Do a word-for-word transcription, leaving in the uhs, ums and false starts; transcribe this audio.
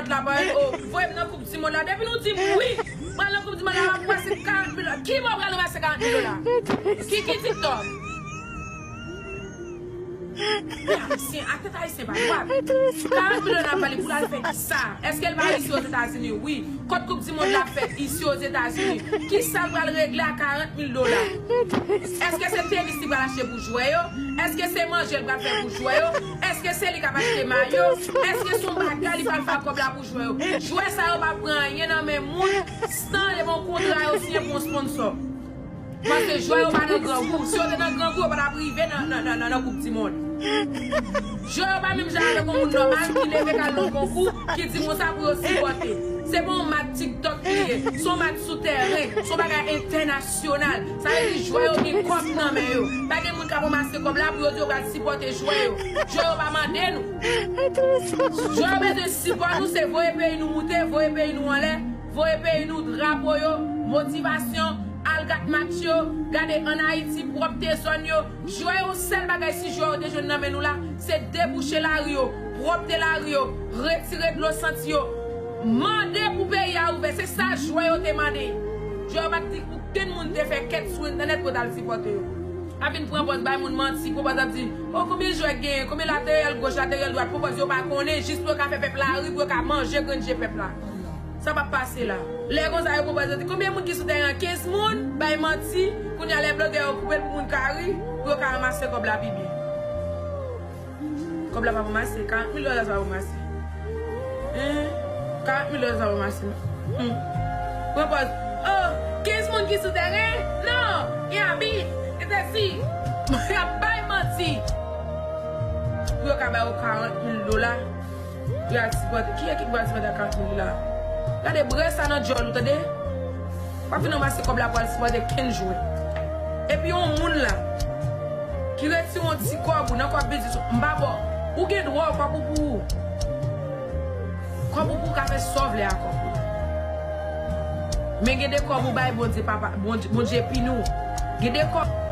La, ba, oh, voye m nan koup di mond la. Depi nou di m wi, pral nan koup di mond la, m ap pase karant mil dola. Ki bò pral ranmase karant mil dola? Kiki TikTok. Ayisyen, ak tèt ayisyen pa dwat. Karant mil dola n ap ba li pou l al fè kisa? Èske l va isi Ozetazini? Wi. Kot koup di mond la fèt isi Ozetazini? Kisa l pral regle a karant mil dola? Èske se tenis li pral achte pou jwè yo? Èske se manje l pral fè pou jwè yo? Èske se li k ap achte mayo? Èske se yon bagay li pral fè ak kòb la pou jwè yo? Jwè sa yo pa pran anyen nan men moun san yon kontra yo siyen pou yon sponsò. Paske jwè yo pa nan grangou. Si yo te nan grangou, yo pa t ap rive nan, nan, nan, nan, nan koup di mond. Jwè yo pa menm jan avèk yon moun nòmal ki leve k al nan konkou, ki di konsa pou yo sipòte. Se pa yon match TikTok li ye. Se yon match sou tèren. Se yon bagay entènasyonal. Sa vle di jwè yo gen kòb nan men yo. Pa gen moun k ap ranmase kòb la pou yo di yo pral sipòte jwè yo. Jwè yo pa mande nou. Jwè yo bezwen sipò nou, se voye peyi nou moute, voye peyi nou anlè, voye peyi nou drapo yo, motivasyon, al gad match yo, gade ann Ayiti, pwòpte zòn yo. Jwè yo, sèl bagay si jwè yo te jwenn nan men nou la, se debouche lari yo, pwòpte lari yo, retire dlo santi yo. Mande pou peyi a ouvè, se sa jwè yo te mande. Jwè yo pa t di okenn moun te fè kèt sou entènèt pou yo t al sipòte yo. Ap vin pran pòz bay moun manti, pran pòz ap di, o, konbyen jwè k genyen, konbyen lateral goch, lateral dwat, pran pòz yo pa konnen, jis pou yo ka fè pèp la ri, pou yo ka manje grenn je pèp la. Sa p ap pase la. Lè konsa yo pran pòz yo di, konbyen moun ki sou tèren an? Kenz moun, bay manti, kounye a lè blogè yo koupe l pou moun ka ri, pou yo ka ranmase kòb la pi byen. Kòb la p ap ranmase, karant mil dola sa p ap ranmase. Hein? Karant mil dola sa p ap ranmase. Hmm. Pran pòz. Oh, kenz moun ki sou tèren? Non! Gen abit! Gen sesi! Y ap bay manti! Pou yo ka ba yo karant mil dola, pou y al sipòte. Kiyès ki pral sipòte ak karant mil dola? Gade brè sa nan djòl ou, tande? W ap vin ranmase kòb la pou al sipòte kenz jwè. Epi yon moun la, ki retire yon ti kòb ou nan kòb biznis ou, m pa ba w. Ou gen dwa w kòb ou pou ou. Kòb ou pou ou ka fè sa w vle a kòb ou. Men gen de kòb ou bay Bondye papa, Bondye, Bondye pini w. Gen de kòb